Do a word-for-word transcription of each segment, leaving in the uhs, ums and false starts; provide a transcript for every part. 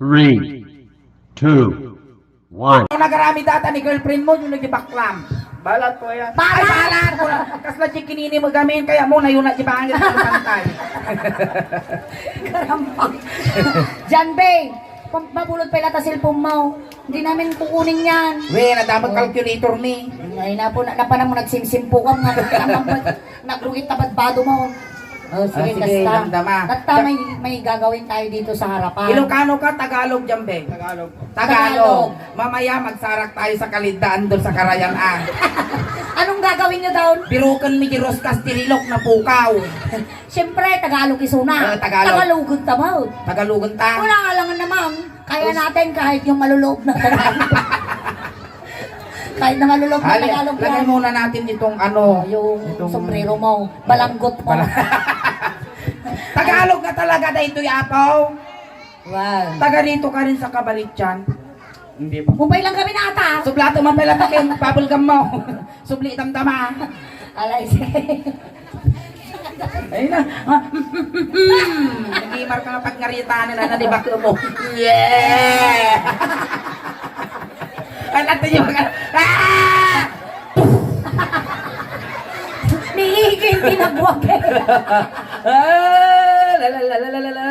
Three, two, one. Ano nagaramid data ni girlfriend mo, yung nagibaklam? Balat po yan. Ay, balat! Balat! Kasla di kinini mo gamin, kaya mo na yun na di bangin sa pantay. Karampang. Jan Bay, pam-, mapulot pa ilata cellphone mo. Hindi namin kukunin yan. We, nadamag calculator ni. Ay na po, na, na pa naman nagsimsimpo ka, mga tamang ba-, nagrungit na badbado mo. Oh, sige, sige, kasta. Damdama. Basta may, may gagawin tayo dito sa harapan. Ilocano ka, Tagalog, Jan Bay? Tagalog. Tagalog. Tagalog. Mamaya magsarak tayo sa kalidaan doon sa Karayan, ah. Anong gagawin nyo doon? Birukan mi di Roskas, tirilok na pukaw. Siyempre, Tagalog isuna. Ah, Tagalog. Tagalogan ta ba? Tagalogan ta. Wala nga lang naman. Kaya natin kahit yung maluloob na Tagalog. Kahit na maluloob na Tagalog. Lagay muna natin itong ano, yung itong sombrero mo, balanggot mo. Bala-, Tagalog na talaga na ito, Yapaw. Wow. Taga rito ka rin sa Cabalichian. Hindi ba? Mupay lang kami na ata. Sublato man pala takin, bubble gum mo. Subli damdama. Alay, sige. Ayun na. Ah, nagimar ka nga pagngaritanan na, na, di ba, mo? Yeah! Ay, natin yung mga, ah! Niigil, tinagwag eh. Ah, la, la, la.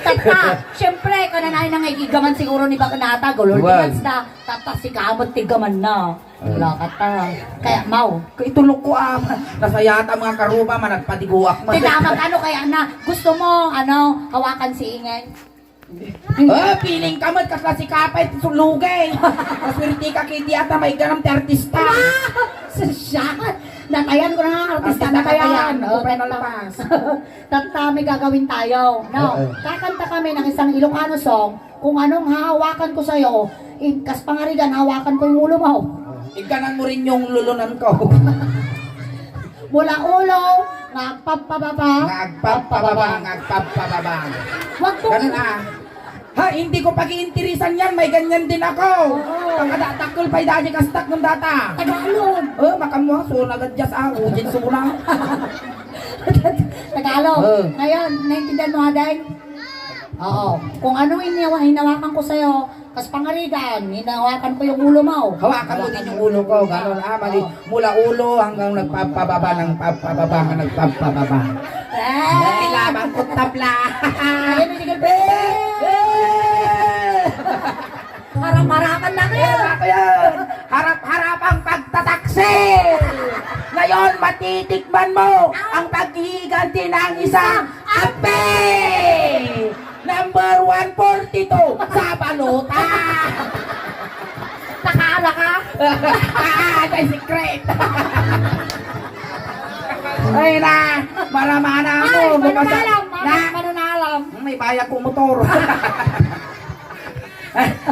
Tatta, siyempre, kananay na nga igigaman siguro ni Baknata, gulol. Wow. Tatta, si kamot ti gaman na. Wala ka ta. Kaya, Mau. Kay tulog ko, ah. Nasayata mga karuba, managpadiguak man. Tinamag, ano kaya na? Gusto mo, ano, hawakan si Ingay? Ah, feeling ka man, kasla si Kapay, sulugay. Maswerte ka, kay di ata maiganam ti artista. Ah! Siya! Natayan ko na nga, artista, artista natayan. Natayan. Oh, Kupay Malpas. Tatta, may gagawin tayo. No? Oo. Kakanta kami ng isang Ilocano song. Kung anong hahawakan ko sa'yo, in-, kas pangarigan, hawakan ko yung ulo mo. Iganan mo rin yung lulunan ko. Mula ulo, nga agpapababa. Nga agpapababa, nga agpapababa. Wag mong Ganun, ah. Ha, hindi ko pag-iintirisan yan, may ganyan din ako. Oo. Pakadatakol pa idadi kastak ng data. Tagalog. Oh, makamwa, so nagadyas, ah, ujin suna. Tagalog. Oo. Ngayon, naintindihan mo, Aday? Oo. Kung anong iniwa-, hinawakan ko sa'yo, kas pangarigan, hinawakan ko yung ulo mo. Hawakan mo din yung ulo ko, ganun. Ah, mali. Oo. Mula ulo hanggang nagpapababa, ng papababa, hanggang nagpapababa. Eh! Kailangan ko tabla. Ayun, hindi ka pwede. Eh! Harap-harapan na kayo. Wala ko yan. Harap-harapang pagtataksil. Ngayon, matitikman mo ang paghihiganti ng isang ape. Number one forty-two sa baluta. Nakala ka? Ah, may secret. Ay na, maramana mo. Ay, bukas na, manunalam, na, manunalam. May bayag ko motor.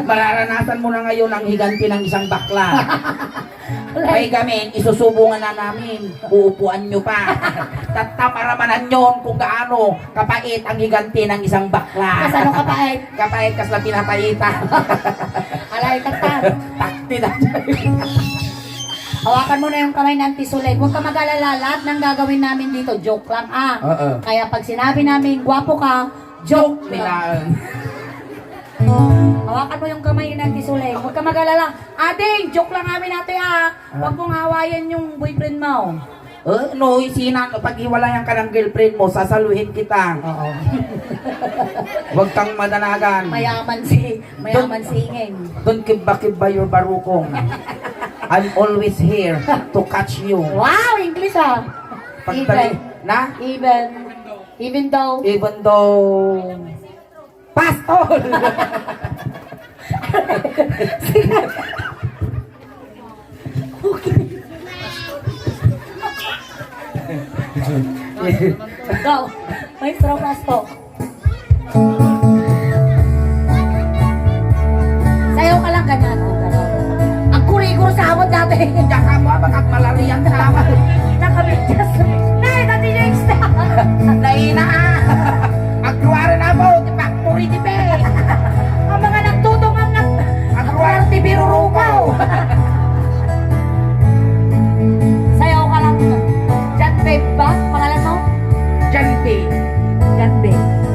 Mararanasan mo na ngayon ang higanti ng isang bakla. May gamin, isusubo nga na namin. Uupuan nyo pa. Tatta, maramanan nyo kung gaano kapait ang higanti ng isang bakla. Kasano kapait? Kapait, kasla pinapaitan. Alay, tatta. Takti na. Hawakan mo na yung kamay ng Auntie Soleil. Huwag ka mag-alala, lahat ng gagawin namin dito, joke lang, ah. Oo. Kaya pag sinabi namin, "Gwapo ka," joke lang. Joke lang. Hawakan mo yung kamay ng Auntie Soleil. Huwag ka mag-alala. Ading, joke lang namin, ate, ah. Ah. Huwag mong hawayan yung boyfriend mo. Eh, no, isinan, paghiwalayan ka ng girlfriend mo, sasaluhin kita. Oo. Huwag kang madanagan. Mayaman si, mayaman si Ingeng. Don't kibba-kibba your barukong. I'm always here to catch you. Wow, English ah. Pagdali, even, na? Even, even though. Even though. Pastol! Go! Maestro, pasto. Sayaw ka lang ganyan, oh, ganyan. Ang kurigor sa amot dati. Diyan ka mo, ah, baka malarian sa amot. Nakabidyas. Nay, dati yung extra. Naina, ah. Agruara na mo, di factory di pe. Ang mga nagtutungam na. Agruara ti birurukaw. Sayaw ka lang. John Babe ba? Pangalan mo? John Babe. John Babe.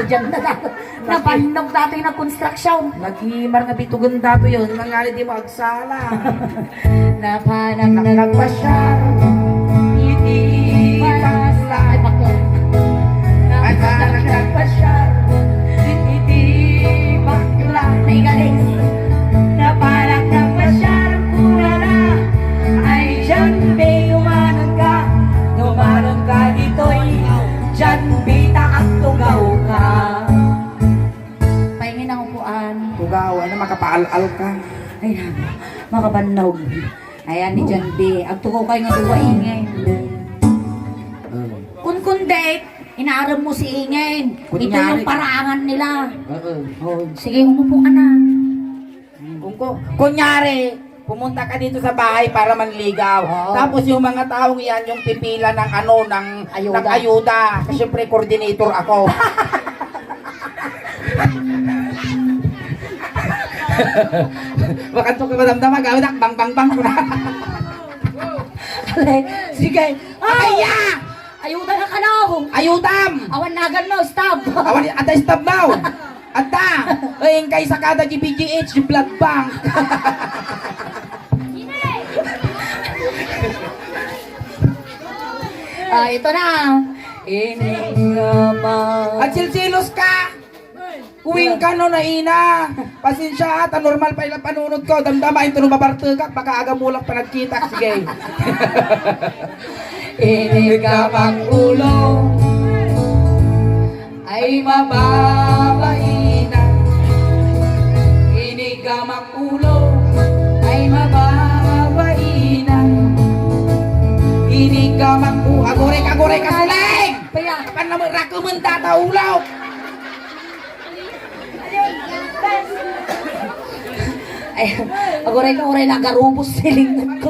Diyan na daw. Nabannog datoy na construction. Nagimar nga bitugan datoy yun. Nangyari di mo agsala. Napanak nagpasyar. Iti bakla. Ay, bakla. Napanak nagpasyar. Iti bakla. May galing. Napanak nagpasyar. Kunana. Ay, John Bay, umanon ka. Umanon ka ditoy. John Bay, ta agtugaw ka. Paingin ang upuan. Tugaw, ano, makapaal-al ka. Ay, makabannog. Ayan, ni John B. Agtugaw kayo nga duwa, ingay. Mm. Kun, kun date, inaarem mo si ingay. Ito Kunyari. Yung parangan nila. Oo. Oh, sige, umupo ka na. Kung ku-, kunyari, pumunta ka dito sa bahay para manligaw. Oo. Tapos yung mga taong iyan, yung pipila ng ano, ng, Ayuda. Ng ayuda. Kasi siyempre, coordinator ako. Bakanto ka madamdama, gawin ak, bang, bang, bang, kuna. Ale, sige. Ay, ah! Ayuda na ka, no? Ayudam! Awan nagan mo, stop. Awan, ata stop mo. Ata, eh, kaysa kada G B G H, blood bank. Ah, ito na. Ining ama. At silsilos ka. Uwing ka no, naina. Pasensya, ta normal pa ila panunod ko. Damdama, ito no mabartekak, baka aga mulak pa nagkitak. Sige. Inigamak ulo ay mababaina. Inigamak ulo ay mababaina. Inigamak u-, aguray, aguray, kasuling! Paya. Pan naman, rakumen, tata, ulo! Ay, aguray ka, uray na garubos, siling ko.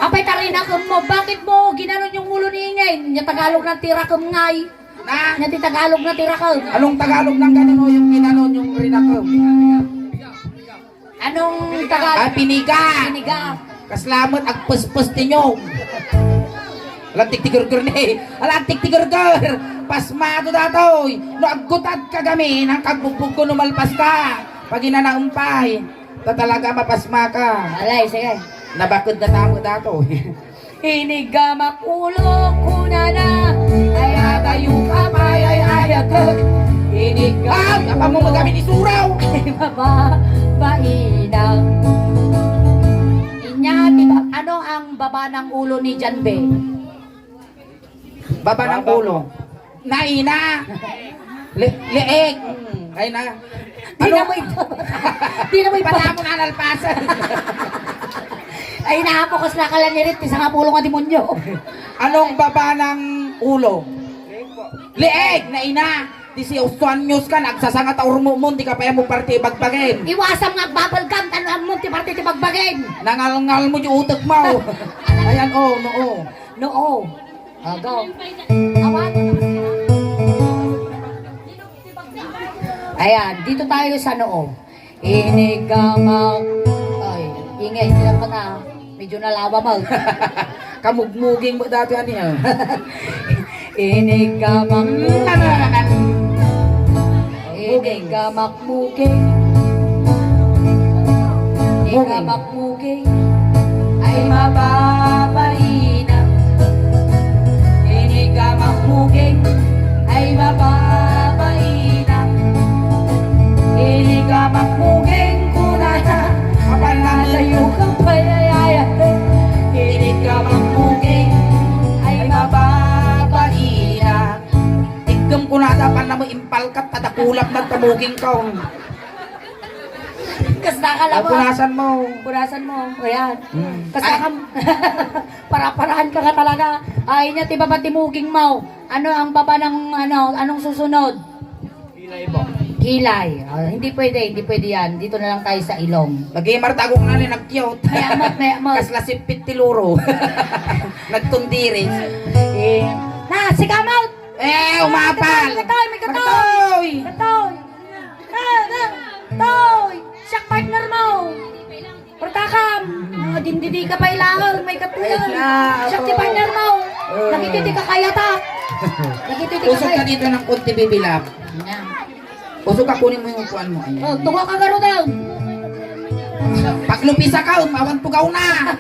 Apay, tarinakem mo, bakit mo ginanon yung ulo ni Ingay? Nya Tagalog na ti rakem ngay. Na? Nya ti Tagalog na ti rakem. Anong Tagalog ng ganun o yung ginanon yung rinakem? Anong Tagalog? Ah, piniga. Piniga. Kasla met agpespes ti nyog. Alantik ti gerger ni. Alantik ti gerger. Pasma to datoy. No aggutad ka gamin, ang kagbugbog ko no malpas ka. Pag inanaempay. Ta talaga mapasma ka. Alay, sige. Nabaked na tamo datoy. Inigamak ulo, kunana, ay atayo ka pay, ay ayatek. Inigamak Ay, apa mo ulo. Magamin isuraw? Ay, mababaina. Inya, di ba, ano ang baba ng ulo ni John Bay? Baba ng ulo. Naina. Li-, liig. Mm, ay na. Di na mo ito. Di na mo ito. Pala mo na nalpasan. Ay, napakas na ka lang nirit. Isang apulo nga demonyo. Anong baba ng ulo? Liig, naina. Dieciocho anyos ka, nagsasanga ta urmo mo, di ka pa mo parte ibagbagin. Iwasam nga agbabalgam, tanuan mo, ti parte ti bagbagin. Nangalngal mo, di utek mo. Ayan, oh, no, oh. No, oh. Agaw. Awan. Ayan, dito tayo sa noo. Inigamak. Ay, ingay, hindi lang pata. Medyo nalawa mo. Kamugmuging mo dati, ani, ah. Inigamak. Ano naman? Inigamak muging. Muging. Inigamak muging ay mababaina. Inigamak muging ay mababaina. Inigamak muging kunana. Apan nalayo kang payayayat. Inigamak muging ay mababaina. Tiggem kunada, apan namo impalkat, tadakulap, nagtamuging ka. Kasta ka lang, ah, punasan mo. Punasan mo. Ayan. Hmm. Kasta ka, para-parahan ka nga talaga. Ay, niya, ti baba ti muging mo. Ano ang baba ng, ano, anong susunod? Kilay po. Kilay. Ah, hindi pwede, hindi pwede yan. Dito na lang tayo sa ilong. Lagi martagong na rin, nagkiyot. May amot, may amot. Kasla sipit ti luro. Nagtundiris. Eh, na, sikamot! Eh, umapal! Katoy, may katoy! Katoy! Katoy! Ah, ah, toy! Siak partner mo! Pertakam! Ah, dindidi ka pa ilahag, may katoy! Ay, siya, siak ti ako. Partner mo! Eh. Nakititi ka kaya ta! Dagitoy ti Usog ka kabay. Dito ng konti, Bibi Love. Nya. Usog ka, kunin mo yung upuan mo. Ayan. Oh, tunga ka garo daw. Paglupisa ka, umawan tugaw na.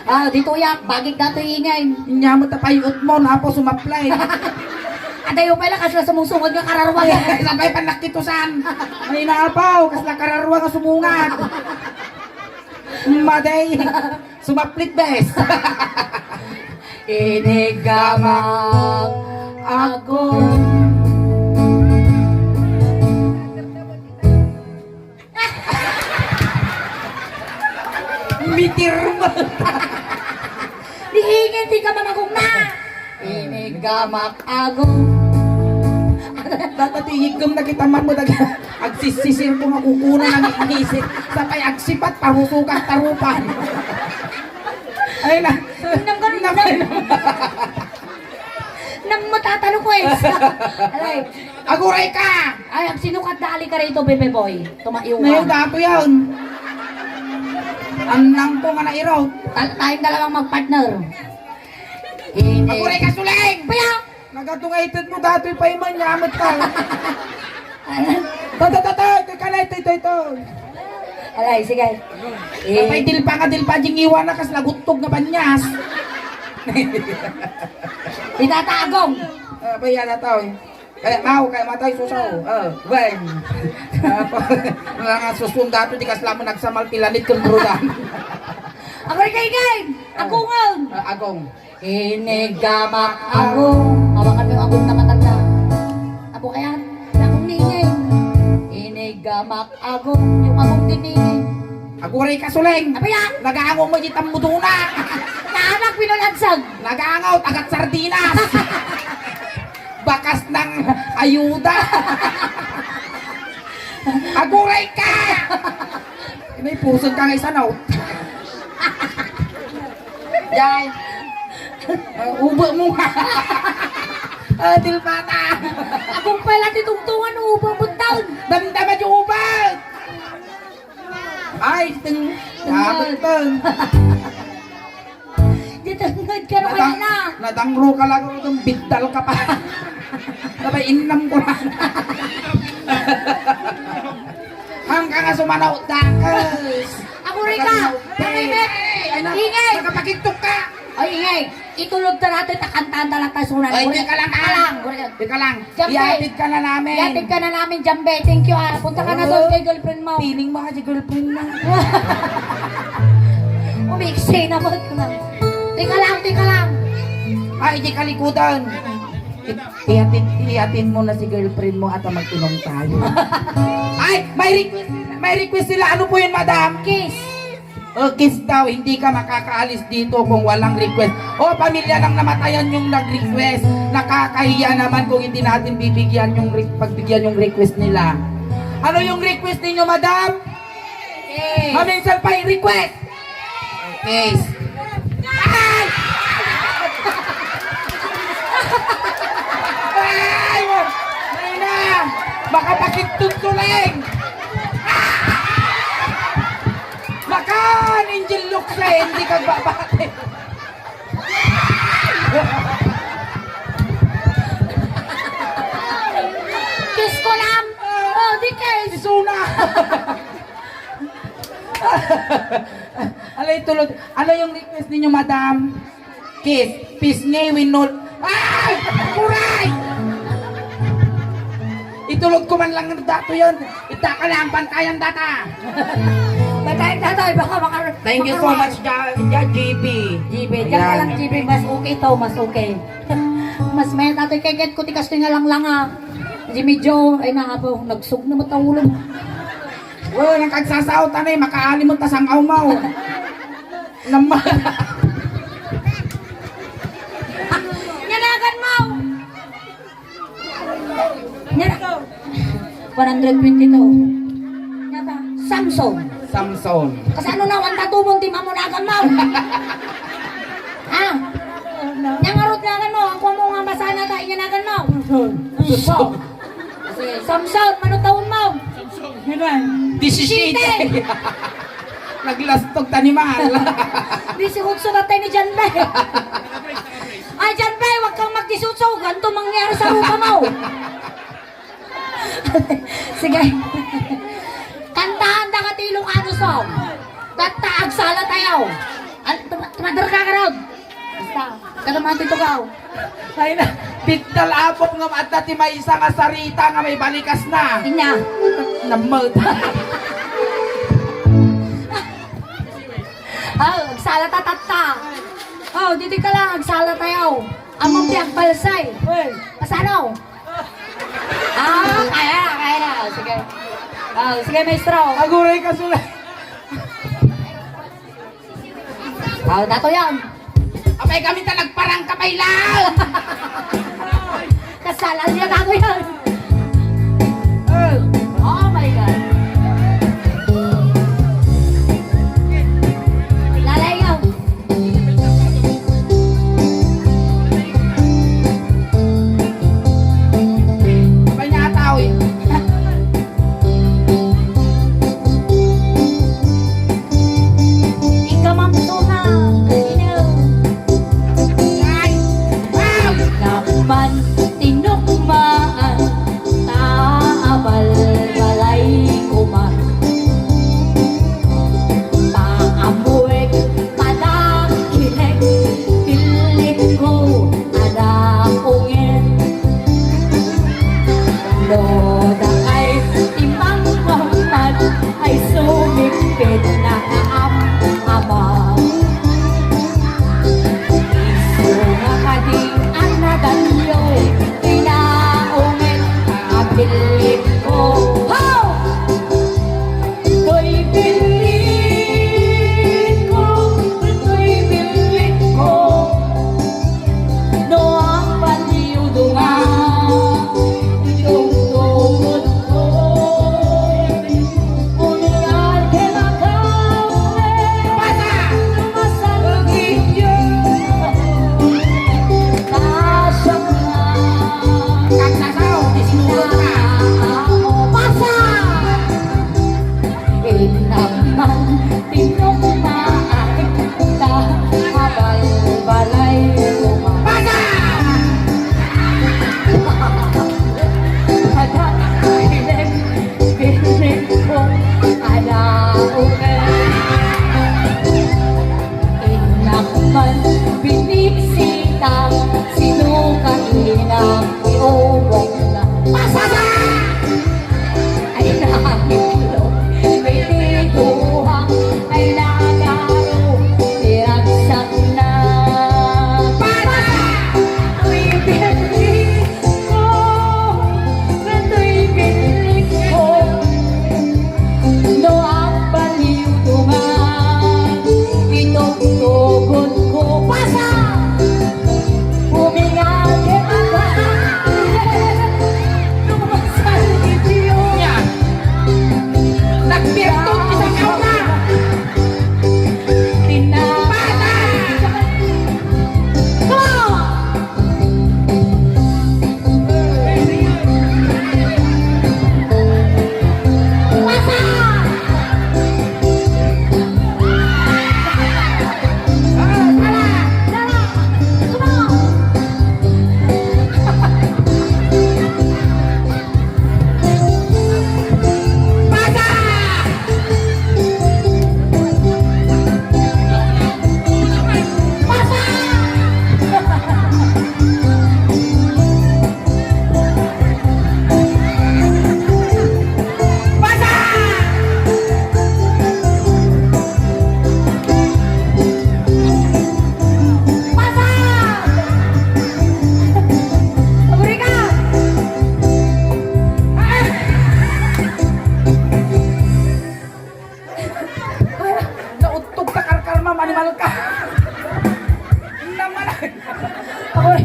Ah, dito ya, bagik dato ingay. Nya mo tapay utmo, napo sumaplay. Adayo pala, kasla sumusungod nga kararwa. Sabay pa nakitusan. Ay, napaw, kasla kararwa nga sumungat. Maday. Sumaplit, bes. Inigamak ako. Mitir mo. Di ingay, di ka mamagong na. Inigamak ako. Dapat iigom na kita, man mo daga. Agsisisir ko nga kukuna ng isip. Sapay agsipat, parusukan, tarupan. Ay na. Nang ganun, nang ganun. Nang matatalo ko eh. Alay. Aguray ka! Ay, agsinukat dali ka rito, Bebe Boy. Tumayo ka. Ngayon, dato yan. Annang ko nga nairo. Tal-, tayong dalawang magpartner. Ini. Aguray ka, Suling! Paya! Nagato nga itit mo, datoy pa iman, yamot ka. Tatatata, ito ka na, ito, ito, ito. Alay, sige. Eh. Patay, dilpa nga, dilpa, ding iwan na, kas naguttog nga banyas. Itatagong. Ah, baya na tao, eh. Kaya mau, kaya matay suso. Ah, wen. Ah, mga susun dato, di kasla mo nagsamal pilanit kang brudan. Ako rin kayo, game. Agungan. Ah, agong. Inigamak agong. Hawakan mo yung agong na matanda. Abo kaya? Agong ni Ingay. Inigamak agong. Yung agong ni Ingay. Aguray ka, Suling. Apa yan? Nagaangaw mo di tambuduna. Naanak, pinulansag. Nagaangaw, tagat sardinas. Bakas ng ayuda. Aguray ka! May pusod ka nga isanaw. Yay! Ah, ubo mo nga. Ah, dilpata. Agong pala ti tungtungan, ubo mo taon. Damdama di ubo. Ay, ting-, Tungod. Abot tong. Di tungod ka na Nadang-, kaya na. Nadangro ka lang, itong bigdal ka pa. Sabay, innam ko lang. Hanggang nga sumanaw, dakes. Ako rin ka. Sumanaw, Ay, ay, ay, ay, ay, Ingay. Nakapakigtok ka. Ay, Ingay. Itulog ta natin, takantaan ta lang tayo sunan. Ay, Guri-, teka lang, teka ah. Lang, guri-, Teka lang. Jambe. Ihatid ka na namin. Ihatid ka na namin, Jambe. Thank you, ah. Punta ka na doon kay girlfriend mo. Feeling mo kasi girlfriend mo. Umiksi na mo. Teka lang, teka lang. Ay, di kalikutan. I-, ihatid, ihatid mo na si girlfriend mo at magtinong tayo. Ay, may request, may request sila. Ano po yun, madam? Kiss. O, kiss daw, hindi ka makakaalis dito kung walang request. O, pamilya ng namatayan yung nag-request. Nakakahiya naman kung hindi natin bibigyan yung re-, pagbigyan yung request nila. Ano yung request ninyo, madam? Yes. Maminsan pa yung request. Kiss. Ay! Ay! Ay na! Makapakitut ko lang! Makan, Angel Lukse, hindi ka babati. Kiss ko lang. Oh, di kiss. Isuna. Alay, tulog. Ano yung request ninyo, madam? Kiss. Pisngi, winol. Ay! Kuray! Itulog ko man lang dato yun. Ita ka lang, bantayan data. Bantayan data, baka maka-, Thank you so maka- much, Ja-, Ja-, G B. G B, diyan ka lang, Ayan. G B. Mas okay to, mas okay. Mas may tatay keket ko, tikas ko nga lang lang, ah. Jimmy Joe, ay na nga po, nagsug na mataulo. Oh, nang kagsasaot, anay, makaalimot ta sang awmaw. Nama. Nyanagan mo! Nyana-, one hundred twenty-two. Nyata, Samson. Samson. Kasano na, ang tatumon, di mamunagan mo? Ha? Nyangarot nagan mo, ang kuha mo nga masana ta, inyanagan mo? Samson. Samson. Sige, Samson, mano taon mo? Diecisiete. Diecisiete. Naglastog ta ni Mahal. Dieciocho na tayo ni John Bay. Ay, John Bay, wag kang mag-, Isusugan to mangyari sa rupa mo. Sige. Kantahan da ka ti Ilocano song. Tatta, agsala tayo. An-, tuma-, tumader ka, karod. Basta, kada mga titugaw. Ay na, bigtal apok nga adda ti maysa nga sarita nga may balikas na. Inya. Namot. Oh, agsala ta, tatta. Oh, didi ka lang, agsala tayo. Among piagbalsay. Uy. Kasano? Ah, kaya na, kaya na. Sige. Ah, sige, maestro. Aguray ka sula. Ah, dato yan. Apay kami ta nagparang ka pay lang. Kasala niya, dato yan. Oh my God. Lalayo. Apay niya ataw eh. Ikaw, Ma'am Tuna, ikaw. Ay! Wow! Naman tinukmaan, ta abalbalay ko man. Paammuek, padakilek, pilit ko, ada ungen. No dakay ti mangmangmad ay sumipit na kaam-ama. Isu nga kadi a nadanyo, kinaunget a pilit ko. Ho! Toy pilit ko, toy pilit ko. No ang paniudungan, itong tugot ko. Unyal ke makaw, lumasal gidyo. Kasya nga. Kasya nga, oh, di sinugot ka. Pasa! Inaman, tinukmaan, ta abalbalay ko man. Pasa! Ada, binek, binek ko, ada, ume. Inaman, binisita, sinukat, ina, iubok na. Pasa! Ay, nakakitlo. May tiguha. Ay, nakaro. Tiragsak na. Para! Ito'y pinili ko. Ito'y pinili ko. No, ang baliw duman. Itong tugon ko. Pasa! Uminga, kaya ba? Lumasal, idiot. Yan. Nagpirtong isang auna. Tina-, Bata! Go! Pasa! Pasa! Pasa! Aguri ka! Ah! Naudtog ka, karkarma, animal ka. Naman. Agoy.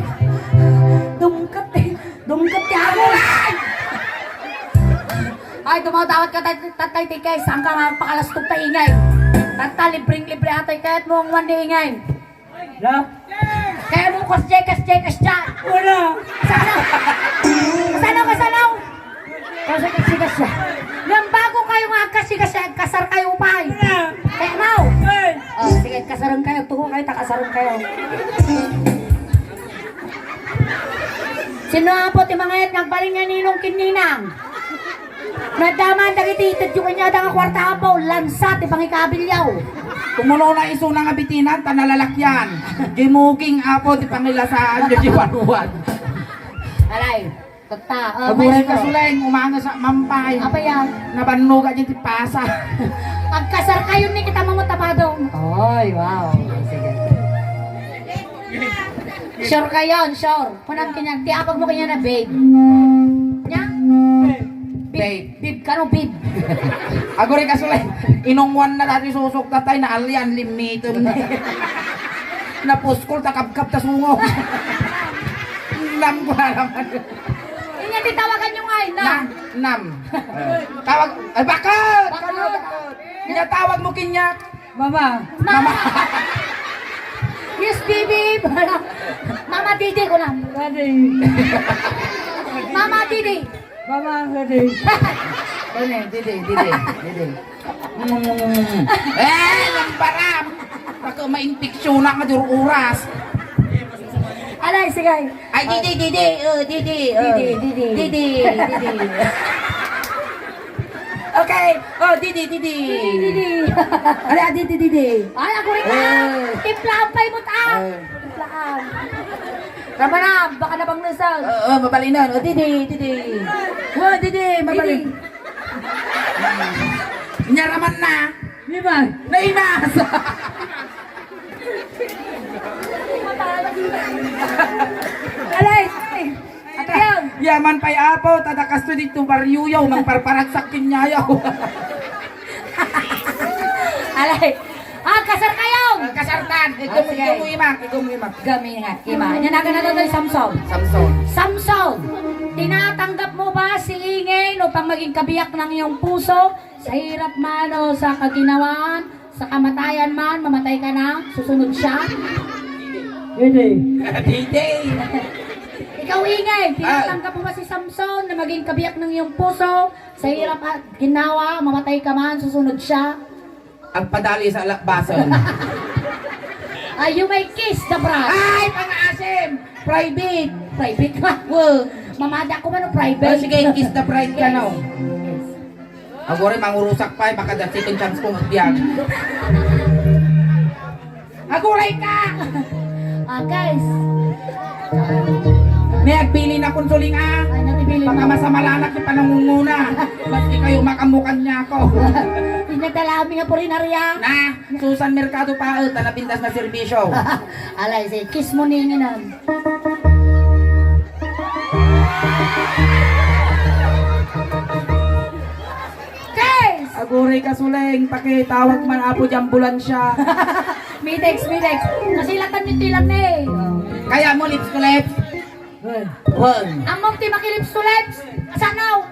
Dungkat eh. Dungkat ka, agoy. Ay, dumadawat ka, tat-, tatay, tikay, saan ka nga pakalastok ta ingay? Tata, libreng-libre atay, kayat mo ang one day ingay. Na? Kaya mo kasjay, kasjay, kasjay. Wala. Kasano? Kasano, kasano? Kasi kasi kasi. Nang bago kayo nga kasi kasi, kasar kayo pa eh. Wala. Kaya mo? Ay. Oh, sige, kasarang kayo. Tuko kayo, takasarang kayo. Sino, Apo, ti mangayat nga agbalin nga ninong ken ninang? Naddaman dagiti itedyo kaniada nga kuarta, Apo, lansa ti pangikabilyo. Kumuno na isuna nga bitinan, ta nalalakian. Gimuging, Apo, ti pangilasaan, di wanwan. Alay, tagta, oh, Aguray maestro. Kasuleng, umanga sa mampay. Apa yan? Nabannuga di ti pasa. Agkasar kayo ni kita, Mama Tabadong. Oy, wow. Sige. Sure kayo, sure. Kunam kanya, ti apag mo kanya na babe. Nya? Babe. Babe, kano babe? Aguray kasuleng, inungwan na dati susok tatay na alian, limitum. Napuskol, takabkab, ta sungo. Nam ko na naman. Inya ti tawagan yung ay, na. Nam, nam. Eh, tawag, ay, bakit? Bakit? Kano, bakit? Inya tawag mo kinyak. Mama. Mama. Yes, baby. Mama Didi ko lang. Daddy. Mama Didi. Mama Daddy. Ano, Didi, Didi, Didi. Mm. Eh, lambaram. Baka mainfeksyon na nga duro oras. Alay, sige. Ay, Didi, Didi, oh, Didi, oh. Didi, Didi. Didi, Didi. Okay. Oh, Didi, Didi. Didi, Didi. Ala, Didi, Didi. Ay, ako rin ka. Eh. Timplahan pa imot, ah. Eh. Timplahan. Tama na, baka nabangnesan. Oo, mabalinan. Oh, Didi, Didi. Oh, Didi, mabalin. Didi. Nyaraman na. Di ba? Naimas. Alay, alay. Ato yan. Yaman pa'y apo, tadakasto dito baryoyo, mangparparagsak kinyayaw. Alay. Ah, kasar kayo! Ah, kasartan. Igum, ah, sige. Igum mo imak, igum mo imak. Gami nga, ima. Yan, nagan na to, Samson. Samson. Samson, tinatanggap mo ba si Ingay upang maging kabiyak ng iyong puso? Sa hirap man o sa kaginawaan, sa kamatayan man, mamatay ka na, susunod siya. Hindi. Hindi. Ikaw, Ingay, ah, tinatanggap mo ba si Samson na maging kabiyak ng iyong puso? Sa hirap at ginawa, mamatay ka man, susunod siya. Agpadali sa alakbasan. Ah, you may kiss the bride. Ay, pangaasim! Private! Private ka? Well, mamada ko man o private. Oh, sige, kiss the bride ka, no? Yes. Aguray, mangurusak pa, eh, baka the second chance kong agbiag. Aguray ka! Ah, guys. May agbilin akong suling, ah. Ay, nagbilin. Baka mo. Masamalanak yung panangunguna. Mas ikayo makamukan niya ako. Pinadala kami nga purinarya. Na, Susan Mercado pa, eh, ta napintas na serbisyo. Alay, si kiss mo ni Inginan. Guys! Aguray ka, Suleng, pakitawag man, Apo, di ambulansya. Midex, Midex. Kasilatan ni Tilang ni. Kaya mo, lips to lips? Hoy. Hoy. Among ti makilips to lips. Kasano?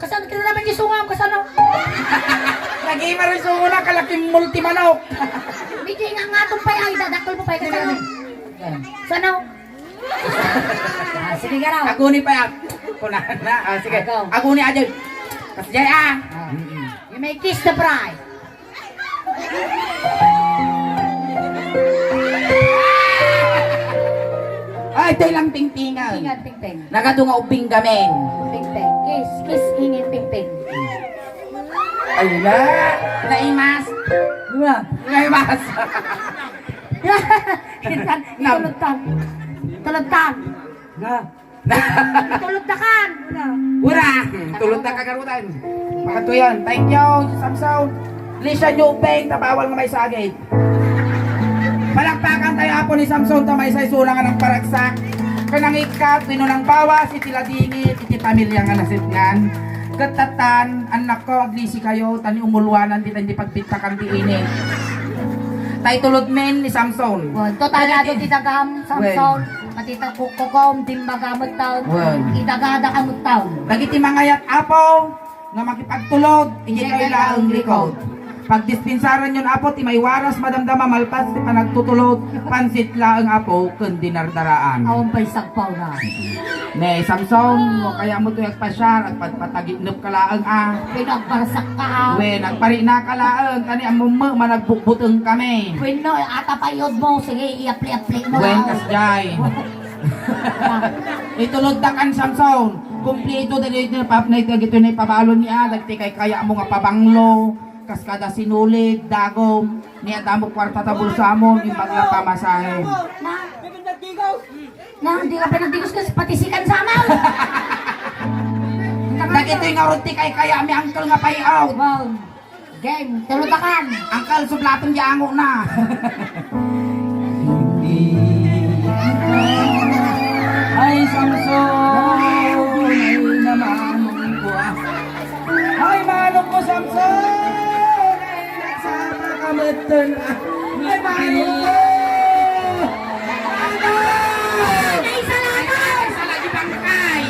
Kasano kita naman yung sungam? Kasano? Nag-iima rin sungo na, kalaking multimanok. Medyo ingangatong pa yan. Dadakol mo pa yan. Kasano? Yan. Sano? Ah, sige ka raw. Aguni pa yan. Kunahan na. Ah, sige. Ako. Aguni, Ajay. Kasi Jay, ah. Ah. Mm-mm. You may kiss the bride. Ay, tay lang tingtingan. Tingtingan, tingting. Nagadu nga ubing gamin. Tingting. Kiss, kiss, ingin, tingting. Ay, na. Naimas. Diba? Naimas. Tulad tan. Tulad tan. Na. Tulod na kan. Ura. Tulod na kagarutan. Pakatuyan. Thank you, Samson. Lisa Newbank, ta bawal nga may sagit. Palakpakan tayo, apo ni Samson, ta may sa isuna nga nagparagsak. Kanang ikat, pinunang bawas, iti ladingit, iti pamilya nga nasitngan. Ket tatan, annakko, aglisi kayo, ta ni umuluanan, di, di pagbittakan ti init. Tay tulod men ni Samson. Wen, total, ado ti dagam, Samson. Wen. Matita kukukom, dimbaga met taon. Wen. Idagada ka met taon. Dagiti mangayat, Apo, nga makipagtulod, idiay kayo laeng likod. Pagdispensaran yon, Apo, ti maiwaras, madamdama, malpas, ti panagtutulod, pansit laeng, Apo, ken dinardaraan. Awan pay sagpaw na. Ne, Samson, no kaya mo to yung pasyar, agpatpatagitnep ka laeng, ah. Pinagbarsak ka, ah. Wen, agparina ka laeng, kani ammom met, managbukbuteng kami. Wenno, atapayod mo, sige, iapli-apli mo. Wen, kasjay. Itulodda kan Samson. Kumplito dagiti napapnay dagiti naipabalon niya, dagiti kaykayatmo nga pabanglo, kas kada sinulid, dagom, niya damo kwarta ta bulsamo, imbag nga pamasahe. Na, na, di ka pa nagdigos kasi pati sikan sa amaw. Dagitoy nga rod ti kaykayatmi, uncle, nga payout. Wow. Game, tuludakan. Uncle, sublaton di ango na. Ay, Samson! Ay, namanong ko, ah. Ay, manong ko, Samson! Ay, nasapa ka metten, ah. Ay, manong ko! Ano? Ay, salamat! Ay, salamat, bangkay!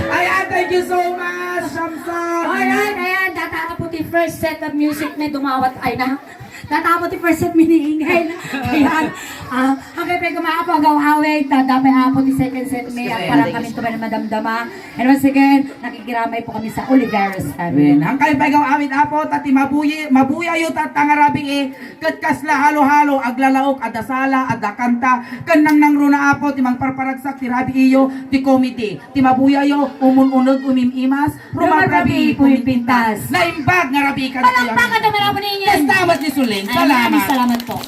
Ayan, thank you so much, Samson! Ayan, ayan, datapo ti first set of music na dumawat, ay na. Datapo ti first set mi ni Ingay. Ayan. Ah, ang kaya pwede maapo, agaw awit, dadapo apo ti second set mi, ang parang kami ito ba na madamdama. And once again, nakikiramay po kami sa Oliveros family. Amen. Ang kaya pwede awit, apo, tati mabuyi, mabuya yu tatang rabi, eh, ket kasla halo-halo, aglalaok, adda sala, adda kanta, ken nangnangruna, apo, ti mangparparagsak ti rabi iyo, ti comedy, ti mabuya yu, umun-uneg, umim-imas, Rumarrabi, pumimpintas. Naimbag nga rabi kadatayo. Palakpakan tayo, marami ninyo. Kasta met ni Suling. Ay, maraming salamat po.